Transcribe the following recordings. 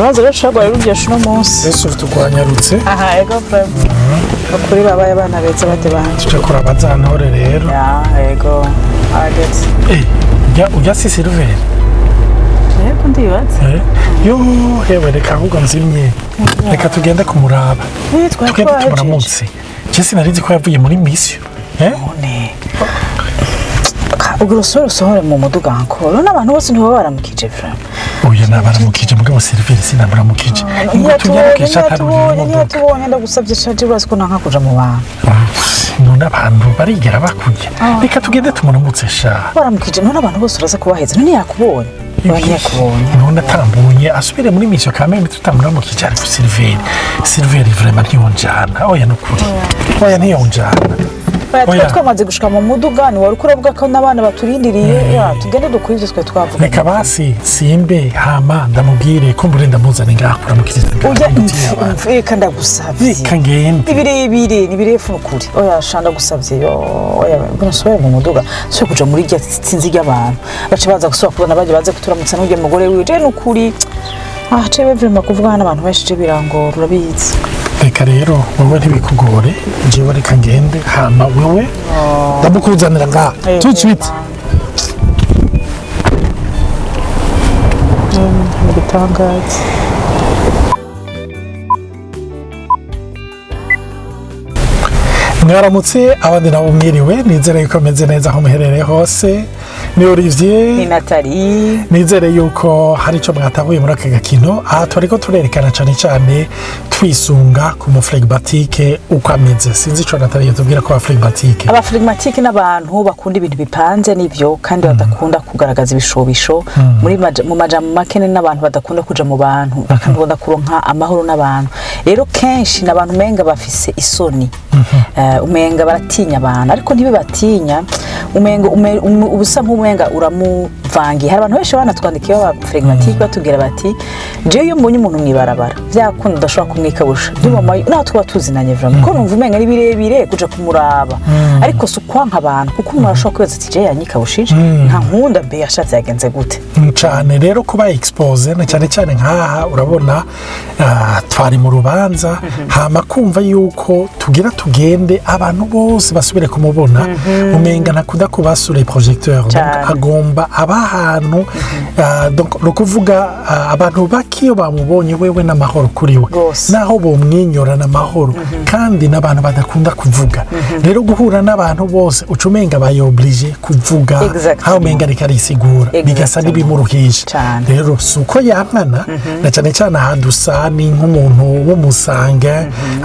Urubanza rwacu rwari ruryoshe uno munsi. Ese turwanyarutse. Aha, ego, vraiment, ukuri babaye abana beza bade banje. Tuje kuraba za ntore rero. Ya, ego, agetse. Ujya si Silver? Ego, ndibaza. Yo hewe, reka ahubwo nzimye, reka tugende kumuraba. Eh, twari Tugende. twahejeje. Tumuramutse. Je sinari nzi ko yavuye muri mission. None ubwo usohore usohore mu muduga nkoro none abantu bose ntibaba baramukije, vraiment. Oya, nabaramukije, mugabo Silver sinamuramukije. Ngo tunyarukisha atarurira Ntiyatubonye. imodoka. Ntiyatubonye, ndagusabye shaje, urazi ko nanka kuja mu bantu. None abantu barigera bakurya? Reka tugende tumuramutse sha. Baramukije, none abantu bose uraza kubaheza. None yakubonye? Oya, ntiyakubonye. None atambonye asubire muri mission kameme tutamuramukije. Ariko Silver, Silver vraiment ntiyonjana. Oya, nukuri, oya, ntiyonjana. Oya, Oya. twari twamaze gushika mu muduga, ntiwari uko uravuga ko n'abana baturindiriye. Ya, tugende dukore ivyo twari twavuga. Reka basi simbe, hama ndamubwire ko mbure ndamuzane ngaha kuramukiriza ngaha Oya. hagati y'abantu. Reka, ndagusavye. Reka ngende. Ni birebire, ni birefu nukuri. Oya sha, ndagusavye. Yo, oya, mbona usubire mu muduga, usubire kuja muri rya sinzi ry'abantu baca baza gusubira kubona baje baze kuturamutsa n'urya mugore wiwe. Je nukuri, ah, jewe vraiment kuvugana n'abantu benshi je birangora, urabizi. Reka rero wowe ntibikugore, jewe reka ngende, hama wewe ndamukuzanira ngaha tout de suite. Mu gitangaza. Mwaramutse, abandi nabo mwiriwe. Nizere yuko meze neza aho muherereye hose. Ni Olivier. Ni Nathalie. Nizere yuko hari icyo mwatahuye muri aka gakino. Aha turi ko turerekana cyane cyane twisunga ku muflegmatike uko ameze. Sinzi icyo Nathalie tubwira ko abaflegmatike. Abaflegmatike n'abantu bakunda ibintu bipanze n'ibyo, kandi badakunda kugaragaza ibishobisho. Mu majambo make, ni n'abantu badakunda kuja mu bantu, bakunda kuronka amahoro n'abantu. Rero kenshi ni abantu umenga bafise isoni. Umenga baratinya abantu, ariko ntibibatinya, umenga ubusa nk'umenga uramuvangiye. Hari abantu benshi banatwandikiye b'abaflegmatike batubwira bati: "Jewe iyo mbonye umuntu mw'ibarabara, vyakunda udashobora kumwikabusha naho twaba tuzinanye, vraiment, ko numva umenga ni birebire kuja kumuraba." Ariko si ukwanka abantu, kuko umuntu arashobora kwibaza ati: "Je yanyikabushije, nta nkunda, mbe yashatse yagenze gute?" Cyane rero kuba expose, na cyane cyane nk'aha urabona, twari mu rubanza, hama kumva yuko tugira tugende abantu bose basubire kumubona, umenga ntakunda kuba sous les projecteurs. Donc, agomba aba ahantu, donc ni ukuvuga, abantu bake iyo bamubonye wewe n'amahoro kuri we. Naho bomwinyura n'amahoro, kandi n'abantu badakunda kuvuga. Rero guhura n'abantu bose uca umenga bayoburije kuvuga, aho umenga reka arisigura, bigasa n'ibimuruhisha. Rero si uko yankana, na cyane cyane aha dusa ni nk'umuntu w'umusange,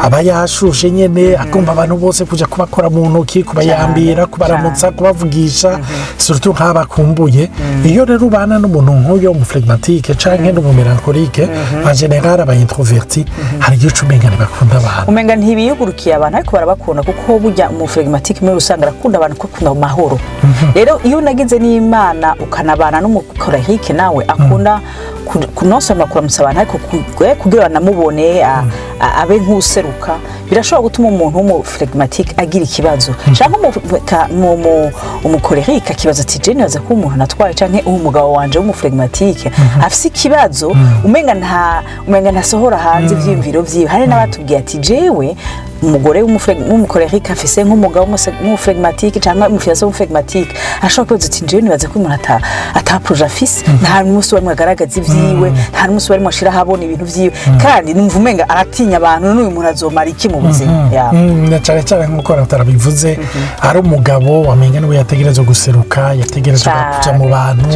aba yashushe nyine, agomba abantu bose kuja kubakora mu ntoki, kubayambira, kubaramutsa, kubavugisha, surtout nk'abakumbuye. Iyo rero ubana n'umuntu nk'uyo w'umuflegmatike canke n'umumélancolique, en général aba introverti, hari igihe uca umenga ntibakunda abantu. Umenga ntibiyugurukiye abantu, ariko barabakunda, kuko burya umuflegmatike muri rusange arakunda abantu, kuko akunda amahoro. Rero iyo unagize n'Imana ukanabana n'umucolérique, nawe akunda kunosoma, kuramutsa abantu, ariko kugira banamubone, abe nk'useruka, birashobora gutuma umuntu w'umuflegmatike agira ikibazo, cyangwa umucolérique akibaza ati: "Je nibaza ko umuntu natwaye canke umugabo wanje w'umuflegmatike afise ikibazo, umenga ntasohora hanze ivyiyumviro vyiwe." Hari n'abatubwiye ati: "Jewe umugore w'umucolérique afise nk'umugabo w'umuflegmatike cyangwa umufiancé w'umuflegmatike, ashobora kwibaza ati: 'Jewe nibaza ko umuntu ata projet afise, nta n'umunsi warimwe agaragaza ivyiwe, nta n'umunsi warimwe ashira ahabona ibintu vyiwe, kandi numva umenga aratinya abantu. N'uyu muntu azomara iki mu buzima?'" Ya. Na cyane cyane nk'uko ratarabivuze, ari umugabo wamenya niwe yategerezwa guseruka, yategerezwa kuja mu bantu,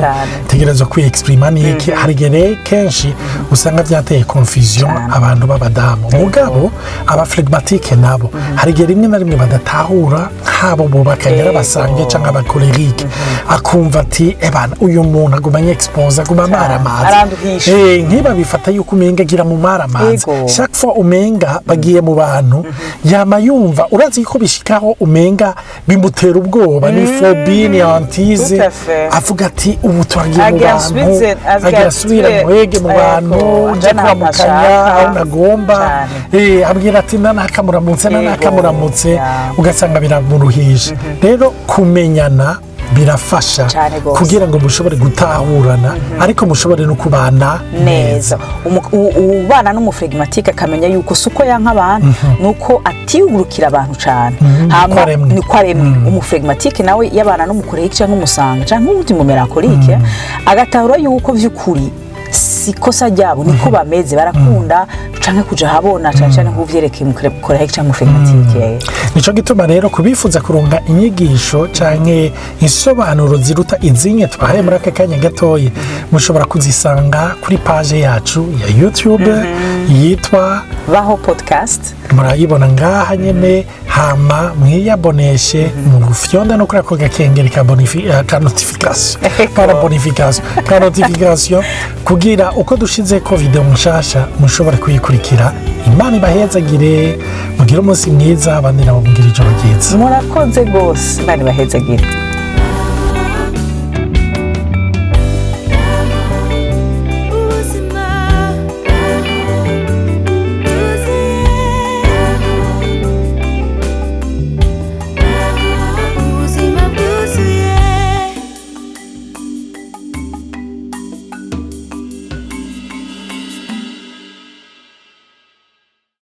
yategerezwa kwiyexprima n'iki. Hari igihe rero kenshi usanga byateye confusion abantu b'abadamu. Mugabo abaflegmatike nabo hari igihe rimwe na rimwe badatahura nk'abo bubakanye, ari abasange cyangwa abacolérique, akumva ati: "Ebana, uyu muntu aguma anyexpose, aguma amaramaza." Aranduhisha. Nkiba bifata yuko umenga agira mu maramaza. Chaque fois umenga bagiye mu bantu, yama yumva, urazi ko bishikaho umenga bimutera ubwoba, ni phobie, ni hantise. Tout à fait. Avuga ati: "Ubu turagiye mu Agira bantu, agira agira asubire muhege mu bantu, nje ajana ahantu kuramukanya ashaka. aho nagomba." Abwira ati: "Nanakamuramutse, nanakamuramutse." Ugasanga biramuruhije. Rero kumenyana Birafasha Cane gose. kugira ngo mushobore gutahurana, ariko mushobore no kubana neza. Ubana n'umu flegmatique akamenya yuko si uko yanka abantu, nuko atiyugurukira abantu cane. Niko aremwe. Niko aremwe. Umu flegmatique nawe yabana n'umu colérique cyangwa umu sanguin cyangwa uwundi mu mélancolique, agatahura yuko vy'ukuri si kosa ryabo, niko bameze, barakunda canke kuja ahabona cane cane nk'uvyerekeye umu colérique canke umu flegmatique. Nico gituma rero kubifuza kuronka inyigisho canke insobanuro ziruta izinye tubahaye muri aka kanya gatoyi, mushobora kuzisanga kuri page yacu ya YouTube yitwa Baho Podcast. Murayibona ngaha nyene. Hama mwiyaboneshe, mufyonda no kuri ako gakengeri ka notification, ka bonification, ka notification, kugira uko dushize ko video nshasha mushobora kuyikurikira. Imana ibahezagire, mugire umunsi mwiza, abandi nabo mugire ijoro ryiza. Murakoze rwose, Imana ibahezagire.